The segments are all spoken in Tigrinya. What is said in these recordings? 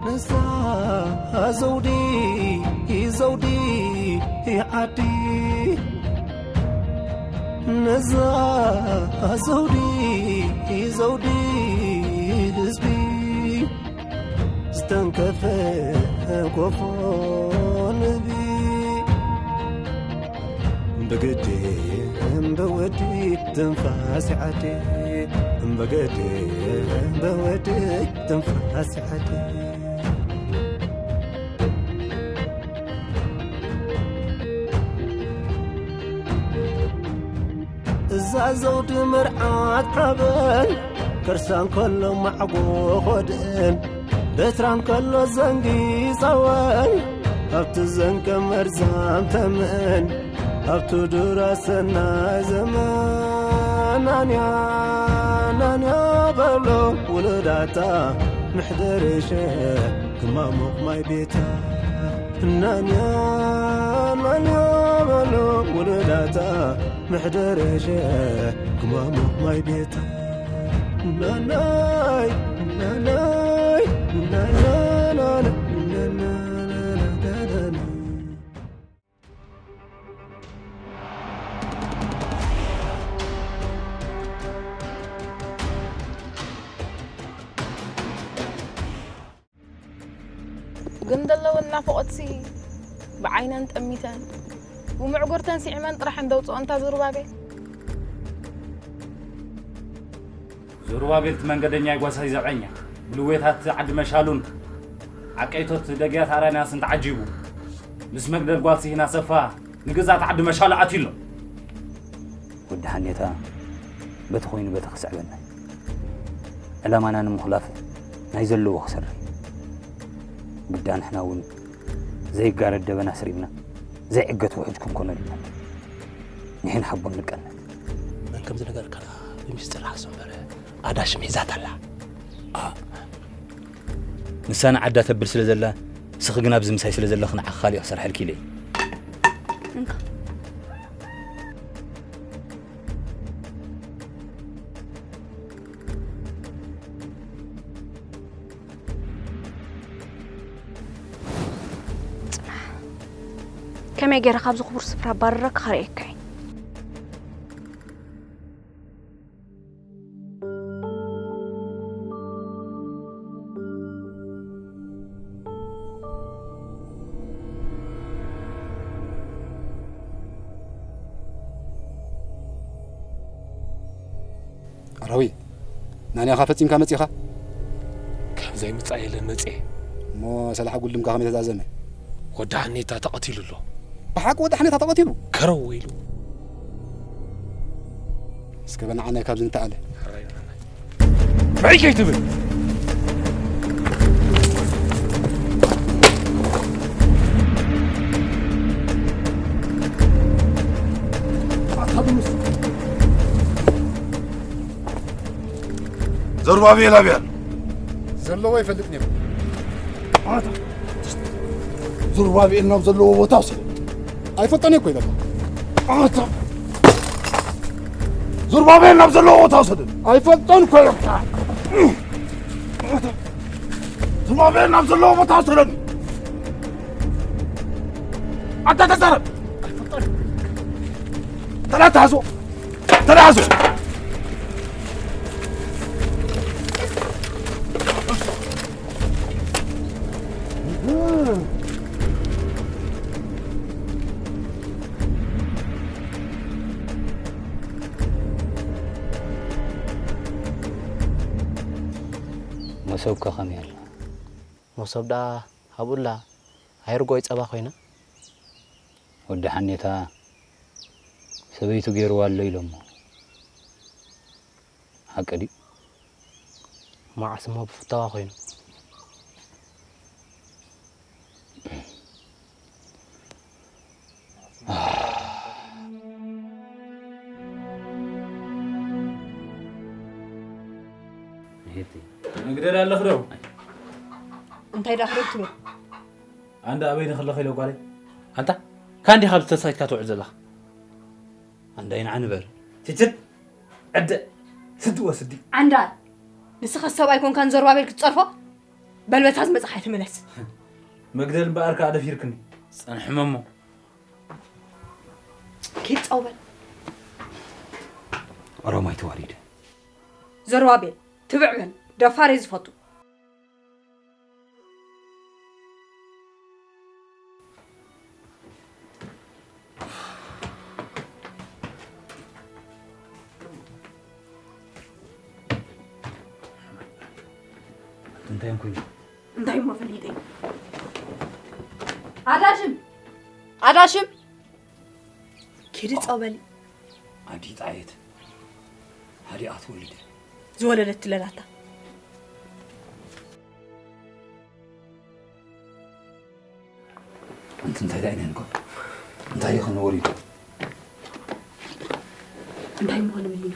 ነዛ ዘውዲ ዘውዲ ዓዲ፣ ነዛ ዘውዲ ዘውዲ ህዝቢ፣ ዝተንከፈ ጎፎ ንህቢ። ብግዲ ብወዲ ትንፋስ ዓዲ፣ ብግዲ ብወዲ ትንፋስ ዓዲ። እዛ ዘውዲ መርዓት ሓበን፣ ከርሳ እንከሎ ማዕጎ ኾድእን፣ በትራ እንከሎ ዘንጊ ጸወን፣ ኣብቲ ዘንቀ መርዛም ተመን፣ ኣብቲ ዱራ ሰናይ ዘመን። ናንያ ናንያ በሎ ውሉዳታ፣ ምሕደርሸ ክማሙቕ ማይ ቤታ። ናንያ ናንያ በሎ ውሉዳታ፣ ምሕደርሸ ክማሙቕ ማይ ቤታ። ናናይ ናናይ ናናናና ናናናና። ግን ዘለወን ናፍቖትሲ ብዓይነን ጠሚተን፣ ብመዕጎርተን ስዒመን ጥራሕ እንደውፅኦ እንታ ዙርባቤ። ዙርባቤል እቲ መንገደኛ ጓሳይ ዘብዐኛ፣ ብልዌታት ዓዲ መሻሉን ዓቀይቶት ደግያት ኣራንያስን ተዓጂቡ፣ ምስ መግደል ጓል ስሂና ሰፋ ንግዛት ዓዲ መሻሉ ኣትዩ ኣሎ። ወዲ ሓኔታ በቲ ኮይኑ በቲ ክስዕበና እዩ። ዕላማና ንምኹላፍ ናይ ዘለዎ ክሰርሕ እዩ። ግዳ ንሕና እውን ዘይጋረድ ደበና ስሪብና ዘይዕገት ውሑጅ ክንኮነሉ ኢና። ንሕን ሓቦን ንቀነት። መን ከም ዝነገረካ ብሚስጥር ሓሶ እምበር ኣዳ ሽም ሒዛት ኣላ። ንሳ ንዓዳ ተብል ስለ ዘላ፣ ንስኺ ግን ኣብዚ ምሳይ ስለ ዘለኺ ንዓኺ ካሊእ ክሰርሐልኪ ኢለ እየ። እንካ። ጽናሕ። ከመይ ገይረ ካብዚ ክቡር ስፍራ ኣባርረካ ከርእየካ እየ። ኣራዊ፣ ናንያኻ ፈጺምካ መጺኻ? ካብ ዘይምጻእ የለን መጽኤ። እሞ ሰላሕ ጉልድምካ ከመይ ተዛዘመ? ወዲ ሓኔታ ተቐቲሉ ኣሎ። ብሓቂ ወዲ ሓኔታ ተቐቲሉ? ከረው ኢሉ። እስከ በናዓናይ ካብዚ ንተዓለ። ብዕይ ከይትብል። ዘሩባቤል ኣበይ ኣሎ? ዘለዎ ይፈልጥ ነይሩ። ዘሩባቤል ናብ ዘለዎ ቦታ ውሰድ። ኣይፈጠነ እኮ ኢለካ። ኣታ ዘሩባቤል ናብ ዘለዎ ቦታ ውሰደኒ። ኣይፈጠን እኮ ኢለካ። ዘሩባቤል ናብ ዘለዎ ቦታ ውሰደኒ። ኣታ ተዛረብ። ተላታዞ ተላዞ መሶብከ ከመይ ኣላ? መሶብ ደኣ ኣብኡላ ኣይርጎይ ጸባ ኮይና። ወዲ ሓኔታ ሰበይቱ ገይርዋ ኣሎ ኢሎሞ። ሓቂ ድዩ? መዓስ እሞ ብፍታዋ ኮይኑ። ንግደል ኣለኽ ዶ? እንታይ ዳኽረብ ትብል? ኣንዳ ኣበይ ንኽለኸ ኢለ ጓለይ? ኣንታ ካንዲ ካብ ዝተሳይካ ትውዕል ዘለኻ? ኣንዳ ይንዓ ንበር። ትችት ዕደ ስዲ ወስዲ። ዓንዳ ንስኻ ሰብኣይ ኮንካን ዘሩባቤል ክትጸርፎ? በል በታ ዝመጽኻ ኣይትመለስ። መግደል እምበኣር ከኣ ደፊርክኒ። ጸንሕመሞ። ኪድ ጸው በል። ኦሮማይ ተዋሪደ። ዘሩባቤል፣ ትብዕ በል። ደፋር እየ ዝፈቱ። እንታይ እዮም ኮይኑ? እንታይ እሞ ፈሊጠ? ኣዳሽም! ኣዳሽም! ኪዲ ጸው በሊ። ኣዲ ጣየት። ሃዲኣ ትወልድ። ዝወለደት ትለላታ። ኣንቲ እንታይ ደኣ ኢና ንገብሮ? እንታይ እዩ ክንወሪዱ? እንታይ ምኾነ መሊና?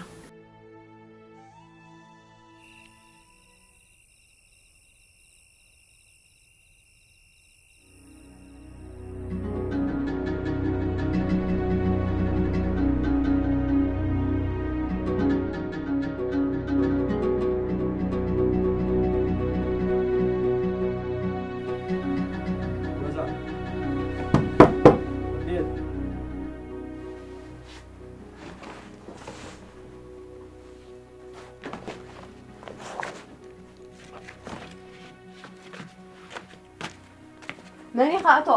መን ኢኻ ኣቶ?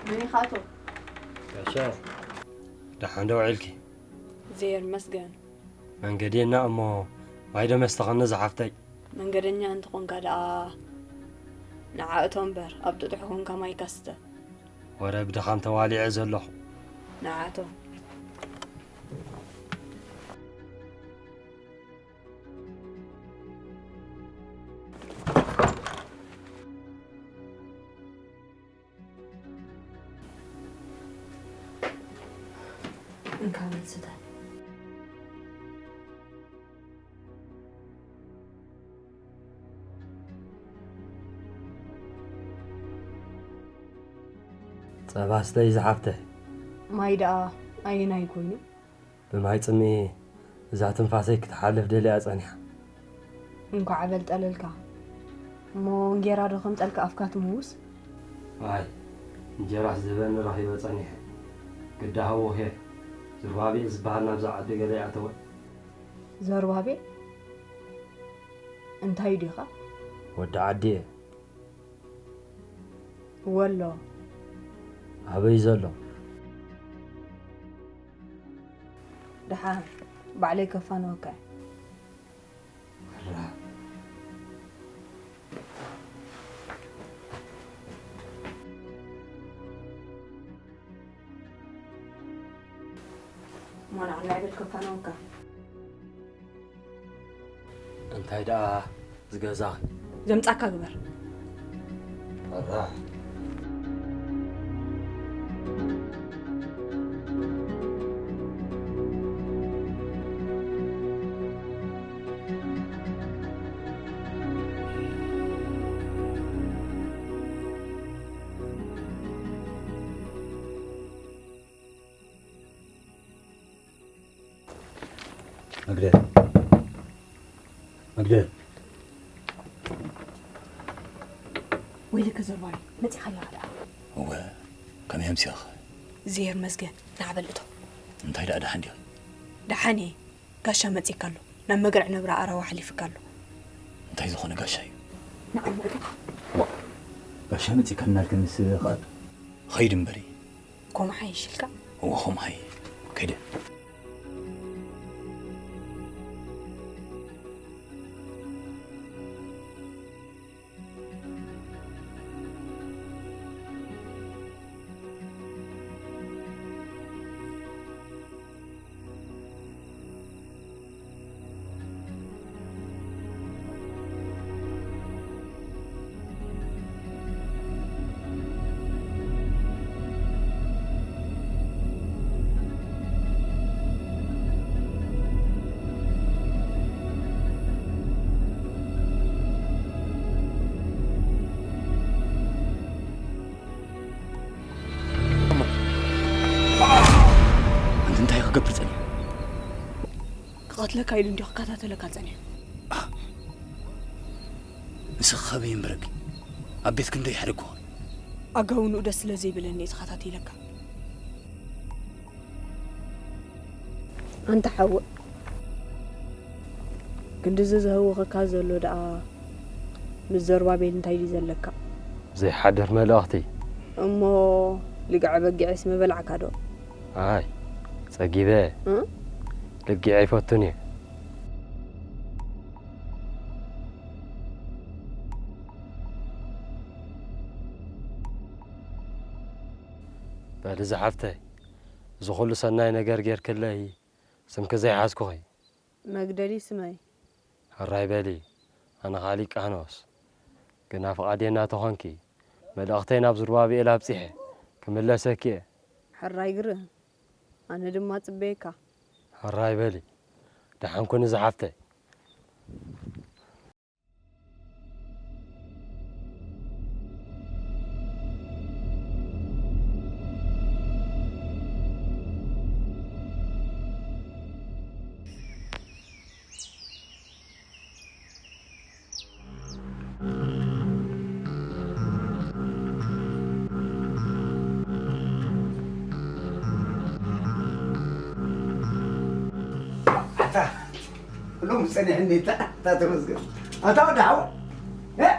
መን ኢኻ ኣቶ? ጋሻ፣ ደሓን ዶ ውዒልኪ? እግዜር ይመስገን። መንገዴና እሞ ማይ ዶ መስተኸኒ ዝሓፍተይ? መንገደኛ እንተኾንካ ደኣ ንዓ እቶ እምበር፣ ኣብ ጥጡሕ ኮንካ ማይካ ስተ። ወረ ብድኻም ተዋሊዐ ዘለኹ። ንዓ እቶ። እንካ በል ስተ። ጸባ ስተይ ዝሓፍተይ። ማይ ደኣ ኣየናይ ኮይኑ? ብማይ ጽምኢ እዛ ትንፋሰይ ክትሓልፍ ደልያ ጸኒሓ። እንኳዕ በልጠለልካ። እሞ እንጌራ ዶ ከምጠልካ ኣፍካ ትምውስ? ኣይ፣ እንጀራስ ዝበኒ ረኺበ ጸኒሐ። ግዳ ሃወኸ፣ ዙርባቤል ዝበሃል ናብዛ ዓዲ ገለ ይኣተወ። ዘሩባቤል? እንታይ ዲኻ? ወዲ ዓዲ እየ። ወሎ። ኣበይ ዘሎ? ደሓን፣ ባዕለይ ከፋንወካ እየ። ሞና፣ ናይ ቤት ከፋንወካ። እንታይ ደኣ ዝገዛኺ? ዘምጻካ ግበር። ኣራ። መግደል። መግደል። ወይለከ ዘርባይ፣ መጺኻ ኣለኻ ደኣ? እወ፣ ከመይ ኣምሲኻኸ? እግዝኣብሄር ይመስገን፣ ንዓ በል እቶ። እንታይ ደኣ ደሓን ዲኺ? ደሓን እየ። ጋሻ መጺእካ ኣሎ። ናብ መግርዕ ነብራ ኣራዋ ሓሊፍካ ኣሎ። እንታይ ዝኾነ ጋሻ እዩ? ንዓ እሞ እቶ። ዋ፣ ጋሻ መጺእካ እናልክንስ ኸኣል። ኸይድ እምበሪ። ከምኡ ሓይሽ ኢልካ? እወ፣ ከምኡ ሓይ-፣ ከይደ። ኣንቲ እንታይ ክገብር ጸኒሑ? ክቐትለካ ኢሉ እንዲዩ ክከታተለካ ጸኒሑ። ንስኺ ከበይ እምበረኪ? ኣብ ቤት ክንደይ ይሕደግ ክኾን? ኣጋውንኡ ደስ ስለ ዘይብለኒ እየ ተኸታቲለካ። ኣንታ ሓወ፣ ክንድዚ ዘህውኸካ ዘሎ ደኣ ምስ ዘሩባቤል እንታይ ድዩ ዘለካ? ዘይሓድር መልእኽቲ። እሞ ልግዐ በጊዐስ ምበላዕካ ዶ? ኣይ ጸጊበ። እ? ልጊዐ ኣይፈቱን እየ። በሊ ዝሓፍተይ፣ እዚ ኹሉ ሰናይ ነገር ጌርክለይ ስምኪ ዘይሓዝኩኺ። መግደሊ ስመይ። ሕራይ በሊ፣ ኣነ ኸኣ ሊቃኖስ። ግና ፍቓደኛ ተኾንኪ፣ መልእኽተይ ናብ ዙርባብኤል ኣብጺሐ ክምለሰኪ እየ። ሕራይ ግርም፣ ኣነ ድማ ጽበየካ። ሕራይ በሊ፣ ደሓን ኩኒ ዝሓፍተይ። ኣታ ሎም ጸኒሕኒ እታ እታ ተመስገን ኣታ ወዲ ሓወ እ?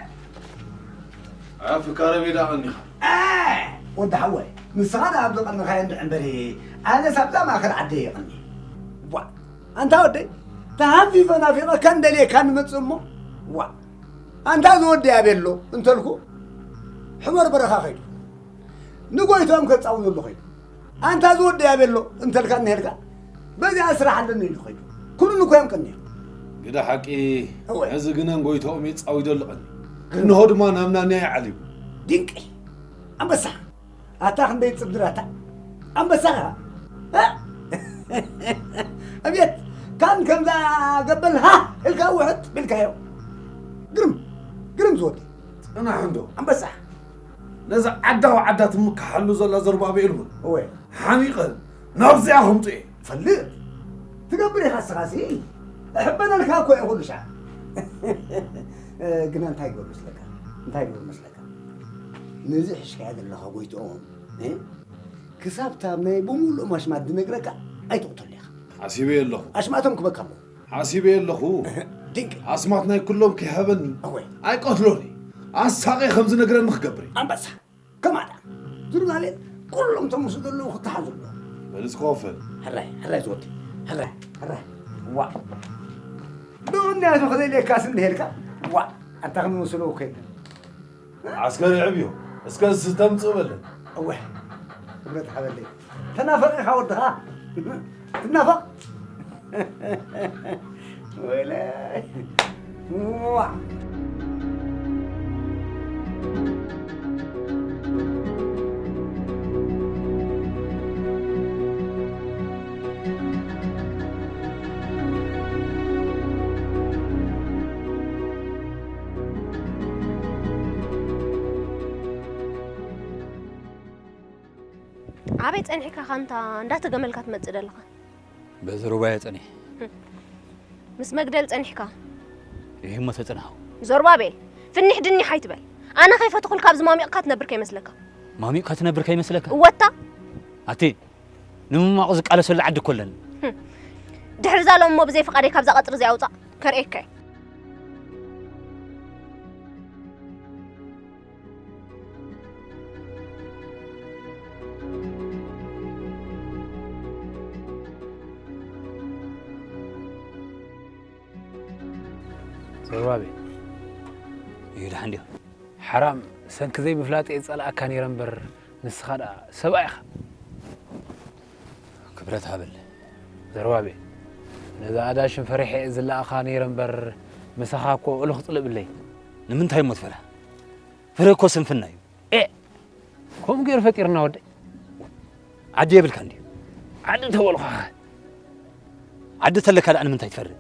ኣፍካረ ሜዳ ቀኒኻ እ፣ ወዲ ሓወ ንስኻ ደኣ ኣብዚ ቀኒኻዮ እንድዒ እምበሪ ኣነስ ኣብዛ ማእከል ዓደይ እየ ቀኒ ዋ ኣንታ ወደይ ተሃንፊፈ ናፊቐካ እንደልየካ ንመጽእ እሞ ዋ ኣንታ ዝወዲ ኣበሎ እንተልኩ ሕመር በረኻ ኸይዱ ንጎይቶም ከጻውደሉ ኸይዱ ኣንታ ዝወዲ ኣበሎ እንተልካ እንሄልካ በዚኣ ስራሕ ኣለኒ ኢሉ ኸይዱ ኩሉ ንኮዮም ቀኒዮም ግዳ ሓቂ እወ። ነዚ ግነን ጎይቶኦም የጻዊደሉ ቐኒ እንሆ ድማ ናብ ናንያ ይዓሊቡ ድንቂ ኣንበሳ ኣታ ክንደይ ጽብድራታ ኣንበሳኻ እ? ኣብየት ካን ከምዛ ገበል ሃ ኢልካ ውሕጥ ቢልካዮ ግርም ግርም ዝወዲ ጽናሕ እንዶ ኣንበሳ ነዛ ዓዳ ወዓዳ ትምክሓሉ ዘላ ዘሩባቤል እውን እወ ሓኒቐ ናብዚኣ ከምጽእ እየ ፈልጥ ትገብር ኢኻ ስኻሲ እሕበነልካ እኮ እየ ኩሉ ሻዕ ግና እንታይ ይገብሩ መስለካ እንታይ ይገብሩ መስለካ ነዚ ሕሽካያ ዘለኻ ጎይትኦም እ? ክሳብ ታብ ናይ ብምሉእ ማሽማት ዝነግረካ ኣይትቕተሉ ኢኻ ሓሲበ ኣለኹ ኣሽማቶም ክበካ ኣለኹ ሓሲበ ኣለኹ ድንቂ ኣስማት ናይ ኩሎም ከይሃበኒ እወ ኣይቀትሎን እየ ኣሳቐ ከም ዝነግረኒ ክገብር እየ ኣንበሳ ከማዳ ዝሩባቤል ኩሎም ተምሱ ዘለዉ ክተሓዙ ኣለዉ በልጽ ክኸፍል ሕራይ ሕራይ ዝወዲ ሕራይ ሕራይ ዋ ብቕንያቱ ክደልየካስ እንድሄልካ ዋ ኣንታ ክንመስሎ እኮ የለን ዓስከር ይዕብዮ እስከ ዝተምጽእ በለን እወ ክብረት ሓበለይ ተናፈቕ ኢኻ ወድኻ ትናፈቕ ወይለይ ዋ ኣበይ ጸኒሕካ ኻንታ እንዳተገመልካ ትመጽእ ዘለኻ? በዚ ሩባየ ጸኒሕ። ምስ መግደል ጸኒሕካ? ይህሞ ተጽንሃው። ዞርባቤል፣ ፍኒሕ ድኒሕ ኣይትበል። ኣነ ከይፈትኹልካ ኣብዚ ማሚቕካ ትነብር ከይመስለካ። ማሚቕካ ትነብር ከይመስለካ? እወታ። ኣቲ ንምማቑ ዝቃለሰሉ ዓዲ እኮ ኣለኒ። ድሕሪ እዛ ሎም እሞ ብዘይ ፍቓደይ ካብዛ ቀጽሪ እዚኣ ውጻእ። ከርእየካ እየ። ዘሩባቤል እዩ ደሓን ድዩ? ሓራም ሰንኪ ዘይምፍላጥ እየ ዝጸልኣካ ነይረ እምበር ንስኻ ደኣ ሰብኣይ ኢኻ። ክብረት ሃበለይ። ዘሩባቤል ነዛ ኣዳሽም ፈሪሐ እየ ዝለኣኻ ነይረ እምበር ምሳኻ እኮ እልኽ ጥልብለይ። ንምንታይ እሞ ትፈርህ? ፍርህ እኮ ስንፍና እዩ። ኤእ! ከምኡ ገይሩ ፈጢርና ወደይ። ዓዲ የብልካን ድዩ? ዓዲ እንተበልኹኻ ዓዲ ተለካ ደኣ ንምንታይ ትፈርህ?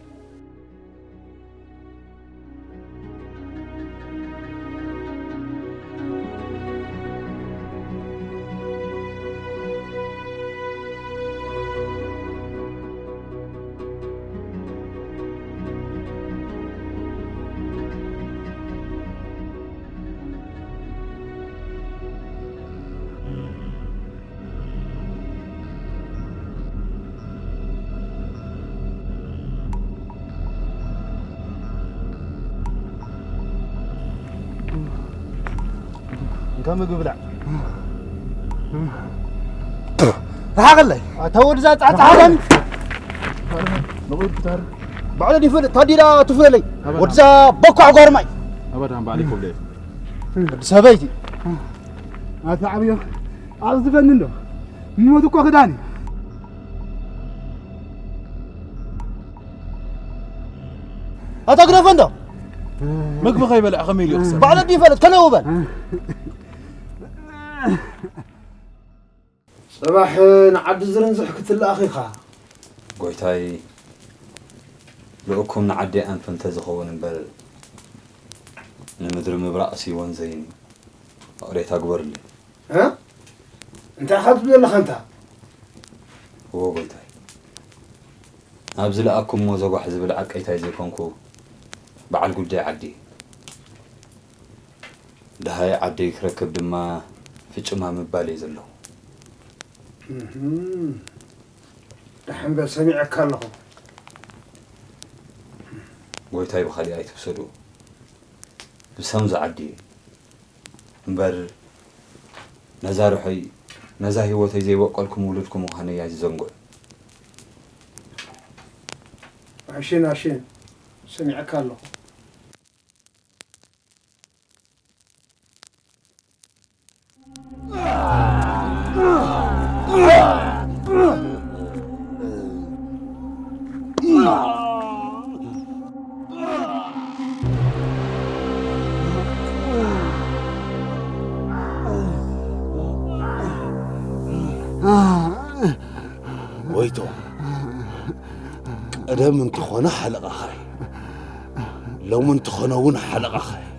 ከም ምግቢ ብላዕ። ርሓቐለይ። ኣታ ወድዛ ጻዕጻዕ ሃዳሚ። መቑድ ክታር። ባዕሉ ይፈልጥ፣ ታዲዳ ትፍለለይ። ኣበዳ። ወድዛ በኳዕ ጓርማይ። ኣበዳ፣ ባዕሉ ይኮብለይ። ወዲ ሰበይቲ። ኣታ ዓብዮ፣ ኣቕዝፈኒ እንዶ። ምሞት እኮ ክዳን እዩ። ኣታ ግደፎ እንዶ። ምግቢ ከይበልዐ ከመይ ኢሉ ይቕሰን? ባዕሉ ይፈልጥ፣ ከነው በል። ጽባሕ ንዓዲ ዝርንዝሕ ክትለኣኽ ኢኻ። ጎይታይ፣ ልኡኩም ንዓዲ ኣንፈ እንተዝኸውን እምበር፣ ንምድሪ ምብራቕ ሲወን ዘይን ይቕሬታ ግበርለይ። እ? እንታይ ኢኻ ትብል ዘለኻ ኣንታ? እወ ጎይታይ፣ ናብ ዝለኣኩሞ ዘጓሕ ዝብል ዓቀይታይ ዘይኮንኩ፣ በዓል ጉዳይ ዓዲ። ደሃይ ዓደይ ክረክብ ድማ ፍጭማ ምባል እየ ዘለኹ። እህም። ደሓን በል፣ ሰሚዐካ ኣለኹ። ጎይታይ ብኻሊእ ኣይትውሰድዎ። ብሰም ዝዓዲ እምበር ነዛ ርሖይ፣ ነዛ ህይወተይ ዘይበቆልኩም ውሉድኩም ምዃነይ ኣይትዘንግዑ። ኣሽን፣ ኣሽን፣ ሰሚዐካ ኣለኹ። ጎይቶ፣ ቀደም እንተኾነ ሓለቓኻ እዩ። ሎሚ እንተኾነ እውን ሓለቓኻ እዩ።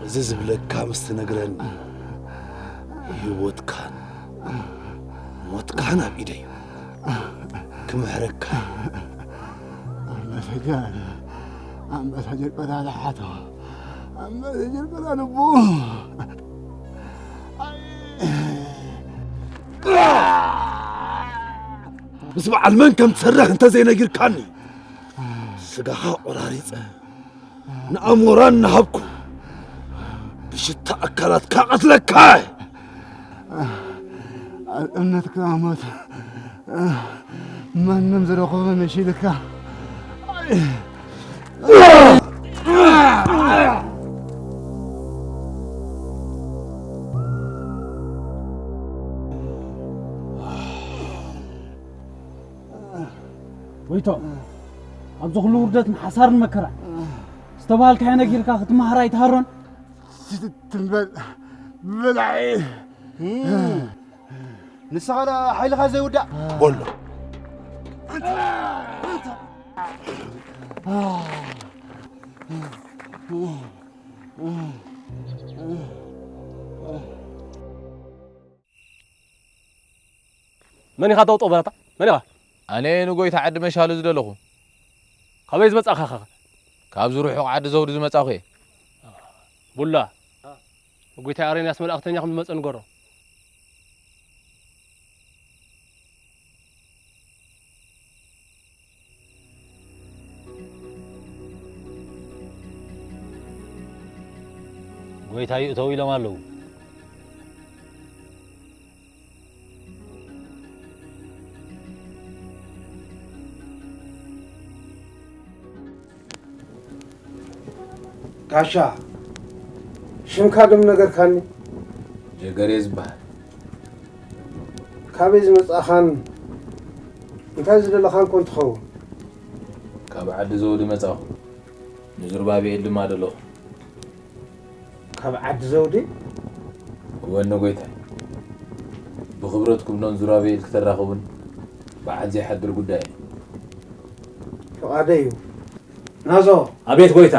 እዚ ዝብለካ ምስ ትነግረኒ፣ ህይወትካን ሞትካን ኣብ ኢደይ እዩ። ክምሕረካ። ኣምባሳደር፣ ኣምባሳደር ቀዳዳ ሓቶ፣ ኣምባሳደር ቀዳዳ ልቡ። ምስ በዓል መን ከም ትሰርሕ እንተዘይነጊርካኒ፣ ስጋኻ ቆራሪጸ ንኣሞራ እናሃብኩ ብሽታ ኣካላትካ ቀትለካ። ኣብ እምነትካ ሞት ማንም ዝረኸቦ መሲልካ። ጎይቶ፣ ኣብዚ ኩሉ ውርደትን ሓሳርን መከራን ዝተባሃልካዮ ነጊርካ ክትመሃር ኣይትሃሮን? ትም በል፣ ብላዒ። ንስኻ ደኣ ሓይልኻ ዘይውዳእ። በሎ። መን ኢኻ ጠውጠው በላታ? መን ኢኻ? ኣነ ንጎይታ ዓዲ መሻሉ ዝደለኹ። ካበይ ዝመጻእካ ኢኻ? ካብዚ ርሑቕ ዓዲ ዘውዲ ዝመጻኹ እየ። ቡላ፣ ንጎይታ ኣሬንያስ መልእኽተኛ ከም ዝመጸ ንገሮ። ጎይታ ይእተው ኢሎም ኣለዉ። ጋሻ፣ ሽምካ ድም ነገርካኒ? ጀገሬ ዝበሃል። ካበይ ዝመጻእኻን እንታይ ዝደለኻን ኮን ትኸውን? ካብ ዓዲ ዘውዲ መጻኹ። ንዙርባቤኤል ድማ ደለኹ። ካብ ዓዲ ዘውዲ? እወ፣ እነ ጎይታይ። ብኽብረት ኩብኖን ዙራቤኤል ክተራኽቡን በዓል ዘይሓድር ጉዳይ እዩ። ፍቓደይ እዩ። ናዞ። ኣቤት ጎይታ።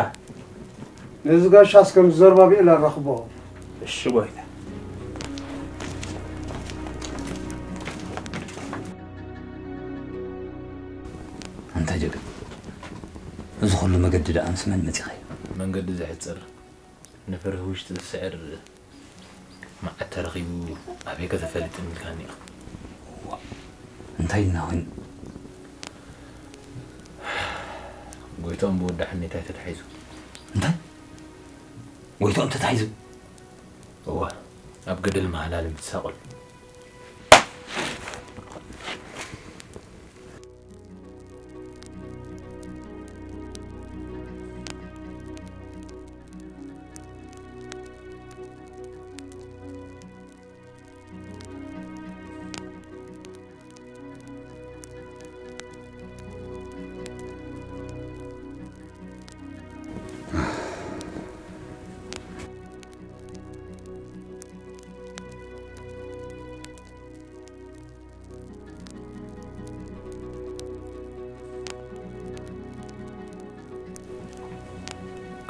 ነዚ ጋሻ እስከ ምስ ዘርባቤኤል ኣራኽቦ። እሺ ጎይታ። ኣንታ ጀግና፣ እዚ ኩሉ መገዲ ደኣ ምስ መን መጺኻዮ? መንገዲ ዘሕጽር፣ ንፍርሂ ውሽጢ ዝስዕር መዓት ተረኺቡ ኣበይ ከተፈሊጥኒ ኢልካኒ ኢኻ። እዋ፣ እንታይ ኢልና ኮይኑ? ጎይትኦም ብወዲ ሓኔታይ ተታሒዙ። እንታይ? ጎይትኦም ተታሒዙ? እዋ፣ ኣብ ገደል መሃላል ምትሳቕል።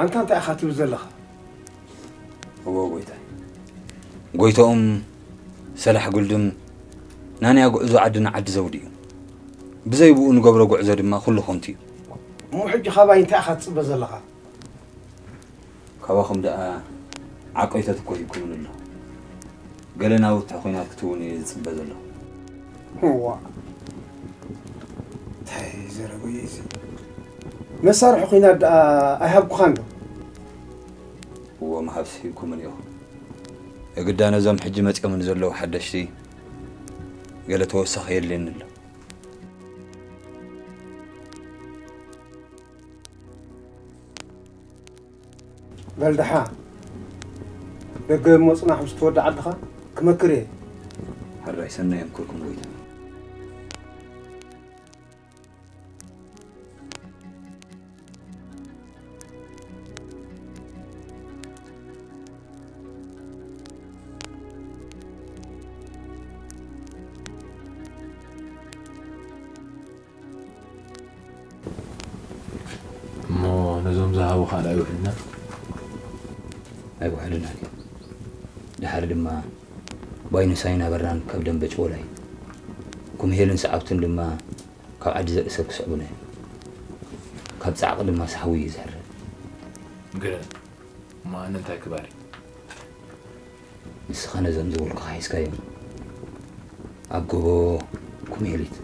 ኣንታ እንታይ ኢኻ ትብል ዘለኻ? እዎ ጎይታይ። ጎይትኦም ሰላሕ ጉልድም ናንያ ጉዕዞ ዓዲ ንዓዲ ዘውዲ እዩ። ብዘይ ብኡ ንገብሮ ጉዕዞ ድማ ኩሉ ኾንቱ እዩ። እሞ ሕጂ ካባይ እንታይ ኢኻ ትጽበ ዘለኻ? ካባኹም ደኣ ዓቆይተት እኮ ሂብኩምን ኣሎ። ገለ ናውቲ ኹናት ክትውን እየ ዝጽበ ዘለኹ። እዋ። እንታይ ዘረጉ እዩ እዚ? መሳርሒ ኹናት ደኣ ኣይሃብኩኻን ዶ? እዎ፣ ምሃብስ ሂብኩምን ኢኹም። እግዳ ነዞም ሕጂ መጺኦምን ዘለዉ ሓደሽቲ ገለ ተወሳኺ የድልየኒ ኣሎ። በል ደሓ፣ ደገ እሞ ጽናሕ ምስ ትወድእ ዓድኻ ክመክር እየ። ሕራይ ሰናይ የምክርኩም ጎይታ። እሞ ነዞም ዝሃቡ ካልኣይ ውሕልና? ኣይውሕልናን እዩ። ድሓር ድማ ባይኖሳይን ኣበራን ካብ ደንበ ጭወላይ፣ ኩምሄልን ሰዓብቱን ድማ ካብ ዓዲ ዘርኢ ሰብ ክስዕቡና እዮም። ካብ ጻዕቂ ድማ ሳህዊ እዩ ዝሕረድ። ግረ፣ እሞ ኣነ እንታይ ክባሪ? ንስኻ ነዞም ዝበልኩኻ ሒዝካዮም ኣብ ጎቦ ኩምሄሊት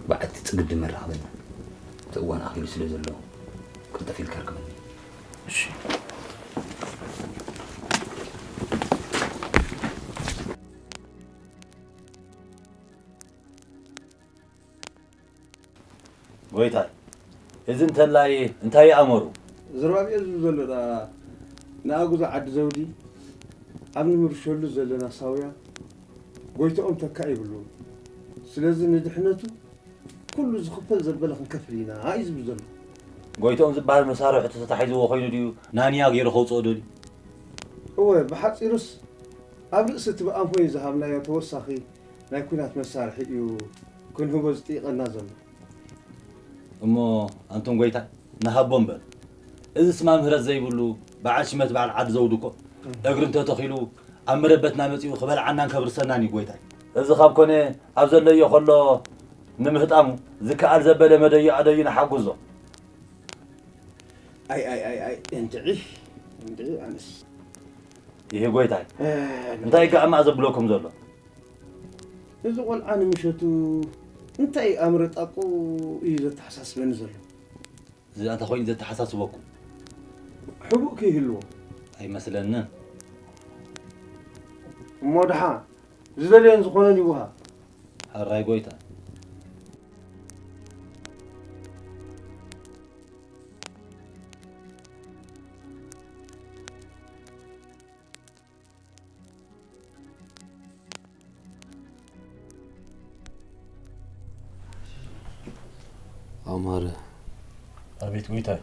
በዓቲ ጽግዲ መራኽበና። እቲ እዋን ኣኺሉ ስለ ዘሎ ቅልጥፍ ኢልካ ርክበኒ። እሺ። ጎይታይ፣ እዚ እንተላይ እንታይ ይኣመሩ? ዘሩባብኤል ዝብል ዘሎ ደኣ ንኣጉዛ ዓዲ ዘውዲ ኣብ ንምርሸሉ ዘለና ሳውያ ጎይትኦም ተካእ ይብሉ። ስለዚ ንድሕነቱ ኩሉ ዝኽፈል ዘበለ ክንከፍል ኢና እዩ ዝብል ዘሎ። ጎይትኦም ዝበሃል መሳርሒ ተታሒዝዎ ኮይኑ ድዩ ናንያ ገይሩ ከውፅኦ ደልዩ? እወ፣ ብሓፂሩስ ኣብ ርእሲ እቲ ብኣንፎይ ዝሃብናዮ ተወሳኺ ናይ ኲናት መሳርሒ እዩ ክንህቦ ዝጥይቐና ዘሎ። እሞ ኣንቱም ጎይታ፣ ንሃቦ እምበር። እዝስ ማም ምህረት ዘይብሉ በዓል ሽመት በዓል ዓዲ ዘውዱ እኮ እግሪ እንተተኺሉ ኣብ መረበትና መጺኡ ክበልዓናን ከብርሰናን እዩ ጎይታይ። እዚ ካብ ኮነ ኣብ ዘለዮ ከሎ ንምህጣሙ ዝከኣል ዘበለ መደዩ ኣደዩ ንሓጉዞ። ኣይ፣ ኣይ፣ ኣይ፣ ኣይ፣ እንድዒ፣ እንድዒ ኣነስ። ይሄ ጎይታይ፣ እ፣ እንታይ ጋዕማእ ዘብለኩም ዘሎ? እዚ ቆልዓ ንምሸቱ እንታይ ኣምረ ጣቁ እዩ ዘተሓሳስበኒ ዘሎ? እዚ ኣንታ ኮይኑ ዘተሓሳስበኩም? ሕቡእ ከይህልዎ። ኣይመስለንን። እሞ ደሓ ዝደልዮን ዝኾነን ይውሃብ። ሕራይ ጎይታ። ኣማረ። ኣቤት ጎይታይ።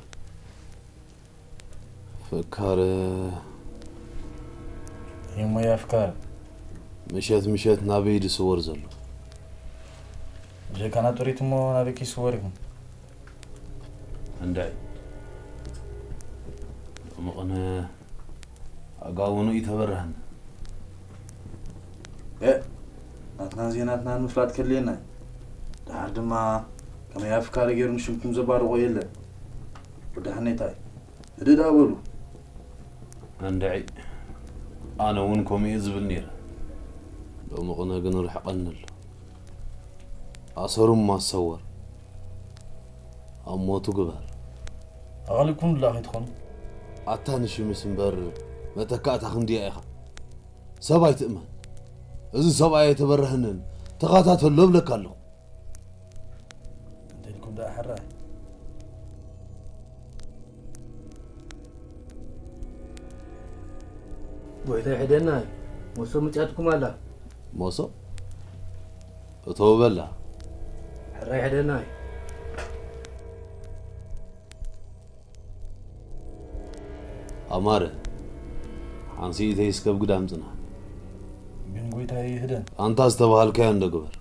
ፍካረ። የሞይ ኣፍካር። ምሸት ምሸት ናበይ ድስወር ዘሎ? ብጀካና ጥሪት እሞ ናበይ ክይስወር ይኹን? እንድዒ። ሎሚ ቅነ ኣጋውኑ ይተበርሃን። እ፣ ናትናን ዜናትናን ምፍላጥ ከድልየና እዩ። ደሓር ድማ ከመይ ኣፍካሪ ገይሩ ንሽምኩም ዘባርቆ የለን። ወዲ ሓኔታይ፣ ህድእ ደኣ በሉ። እንድዒ፣ ኣነ እውን ከምኡ እየ ዝብል ነይረ። ሎሚ ቅነ ግን ርሕቐኒ ኣሎ። ኣሰሩ ማሰወር ኣብ ሞቱ ግበር። ኣቓሊኩም ድላ ከይትኾኑ። ኣታ ንሽምስ እምበር መተካእታ ክንድያ ኢኻ። ሰብ ኣይትእመን። እዚ ሰብኣይ ኣይተበረሀንን፣ ተኸታተሎ እብለካ ኣለኹ። እንተልኩም ደኣ ሕራይ። ጎይታይ ሕደና፣ መሶብ ምጽኣትኩም ኣላ። ሞሶ እቶ በላ። ሕራይ ሕደና። ኣማረ፣ ሓንሲኢተይ እስከብ ግዳም ጽና። ግን ጎይታይ ህደን። ኣንታ ዝተባሃልካዮ እንዶ ግበር።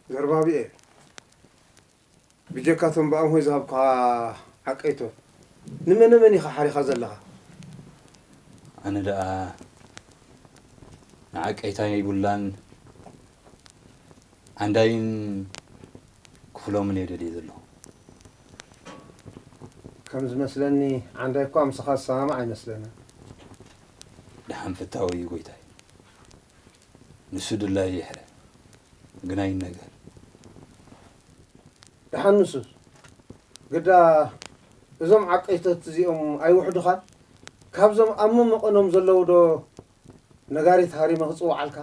ዘርባብኤል፣ ብጀካ እቶም ብኣምሆይ ዝሃብኩኻ ዓቀይቶ፣ ንመነ መን ኢኻ ሓሪኻ ዘለኻ? ኣነ ደኣ ንዓቀይታይ ቡላን ዓንዳይን ክፍሎምን እየ ደልየ ዘለኹ። ከም ዝመስለኒ ዓንዳይ እኳ ምሳኻ ዝሰማማዕ ኣይመስለንን። ደሓን ፍታወይ እዩ ጎይታይ። ንሱ ድላዩ ይሕረ፣ ግና ይነገር። ደሓን ንሱስ ግዳ እዞም ዓቀይቶት እዚኦም ኣይውሕዱኻን? ካብዞም ኣብ መመቐኖም ዘለዉ ዶ ነጋሪት ሃሪመ ክጽውዓልካ?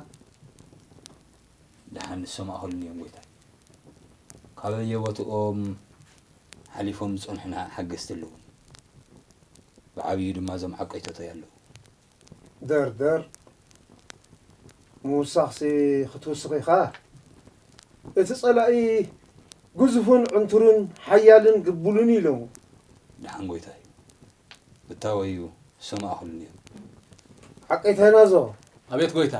ደሓን ንሶም ኣኸሉኒ እዮም ጎይታይ። ካብ ኣየቦትኦም ሓሊፎም ዝጸንሑና ሓገዝቲ ኣለዉኒ። ብዓብዩ ድማ እዞም ዓቀይቶተይ ኣለዉ። ደርደር ምውሳኽሲ ክትውስኽ ኢኻ። እቲ ጸላኢ ግዙፍን ዕንቱርን ሓያልን ግቡልን እዩ ኢሎሙ። ደሓን ጎይታይ፣ ብታወዩ ሰማእኹልኒ እዮም። ሓቀይታይ ናዞ፣ ኣቤት ጎይታ።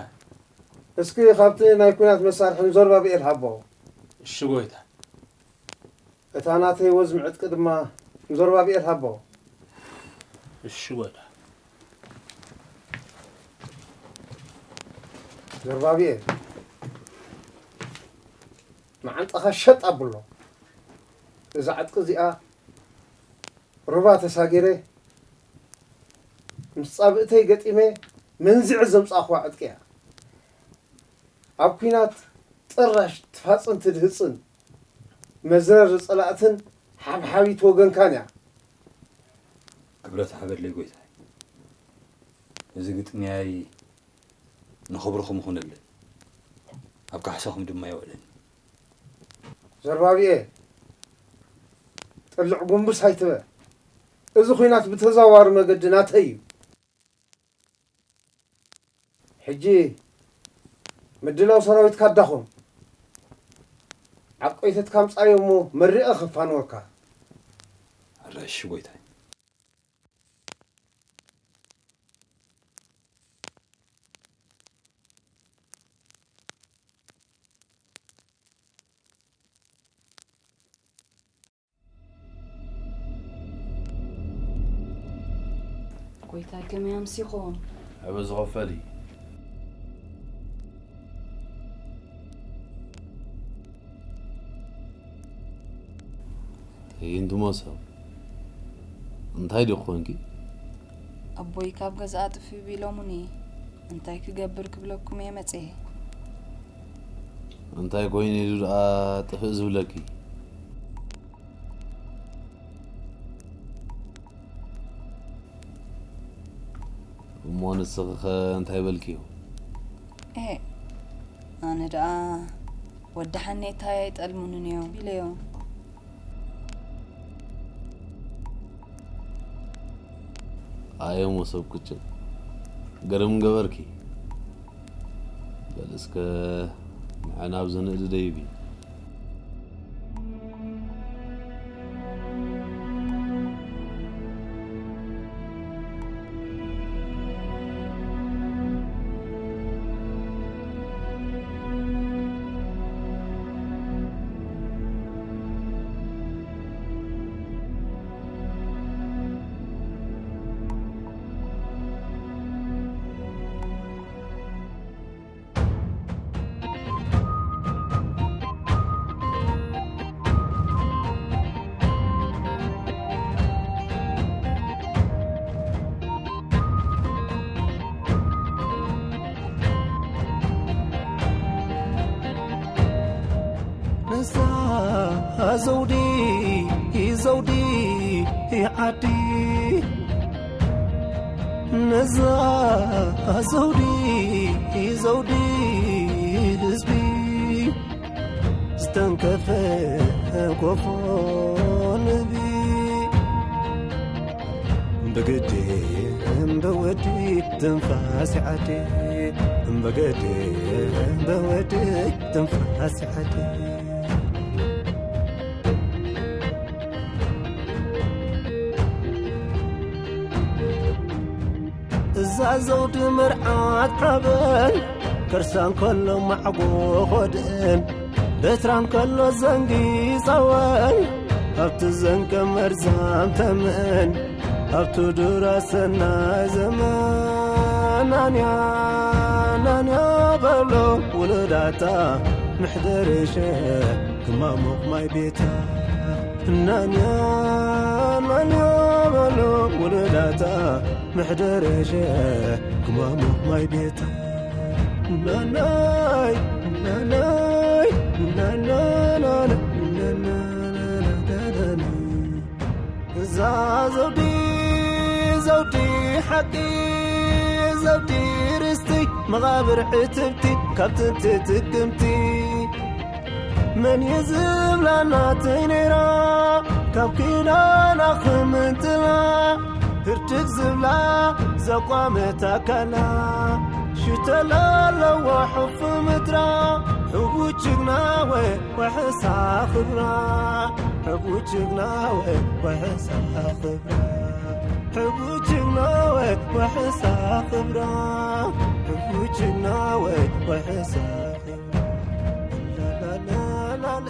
እስኪ ካብቲ ናይ ኲናት መሳርሒ ንዞርባብኤል ሃቦ። እሺ ጎይታ። እታ ናተይ ወዝሚ ዕጥቂ ድማ ንዞርባብኤል ሃቦ። እሺ ጎይታ። ዘርባብኤል፣ መዓንጣኻ ሸጥ ኣብሎ። እዛ ዕጥቂ እዚኣ ሩባ ተሳጊረ ምስ ጻብእተይ ገጢመ መንዚዐ ዘምጻእኽዋ ዕጥቂ እያ። ኣብ ኲናት ጥራሽ ትፋጽን ትድህጽን መዝረሪ ጸላእትን ሓብሓቢት ወገንካን እያ። ክብረት ሓበድለይ ጎይታይ። እዚ ግጥምያይ ንኽብርኹም ይኹነለን፣ ኣብ ካሕሳኹም ድማ የውዕለኒ። ዘርባብኤል፣ ጥልዕ ጉንብስ ኣይትበል። እዚ ኲናት ብተዘዋዋሪ መገዲ ናተይ እዩ። ሕጂ ምድላው ሰራዊትካ ኣዳኹም። ዓቆይተትካ ኣምጻዮ እሞ መሪቐ ከፋንወካ። ኣራሽ ጎይታይ። ጎይታይ ከመይ ኣምሲኹም? ሕበ ዝኸፈል እዩ። ትዕይንት መሶብ እንታይ ዲኺ ኮንኪ? ኣቦይ ካብ ገዛ ኣጥፍእ ቢሎሙኒ። እንታይ ክገብር ክብለኩም እየ መጽየ። እንታይ ኮይኑ እዩ ደኣ ጥፍእ ዝብለኪ? እሞ ንስኺኸ እንታይ በልክዮ? ኤ ኣነ ደኣ ወዲ ሓኔታይ ኣይጠልሙንን እዮም ኢለዮ። ኣየ መሶብ ቅጭን፣ ገርም ገበርኪ። በል እስከ ንዐ ናብዚ ንእዲ ደይቢ። ዘውዲ፣ ዘውዲ ዓዲ፣ ነዛ ዘውዲ፣ ዘውዲ ህዝቢ፣ ዝተንከፈ ኮፎ ንህቢ። ብግዲ እምበወዲ ትንፋስ ዓዲ፣ ብግዲ እምበወዲ ትንፋስ ዓዲ። እዛ ዘውዲ መርዓት ሓበን፣ ከርሳ እንከሎ ማዕጎ ኾድእን፣ በትራ እንከሎ ዘንጊ ጸወን፣ ኣብቲ ዘንቀ መርዛም ተመን፣ ኣብቲ ዱራ ሰናይ ዘመን። ናንያ፣ ናንያ በሎ ውሉዳታ፣ ምሕደርሸ ክማሙቕ ማይ ቤታ። ናንያ፣ ናንያ በሎ ውሉዳታ፣ ምሕደርሸ ክማሙቕ ማይ ቤታ። ናናይ፣ ናናይ፣ ናናናና፣ ናናናና። እዛ ዘውዲ፣ ዘውዲ ሓቂ፣ ዘውዲ ርስቲ፣ መቓብር ዕትብቲ፣ ካብ ጥንቲ ጥቅምቲ። መን እዩ ዝብላ ናተይ ነይራ፣ ካብ ኪዳና ክምንጥላ፣ ህርድግ ዝብላ ዘቋመት ኣካላ፣ ሽተላ ኣለዋ ሕፉ ምድራ፣ ሕቡት ጅግና ወይ ወሕሳ ክብራ፣ ሕቡት ጅግና ወይ ወሕሳ ክብራ፣ ሕቡት ጅግና ወይ ወሕሳ ክብራ፣ ሕቡት ጅግና ወይ ወሕሳ ክብራ። ላላላላላ።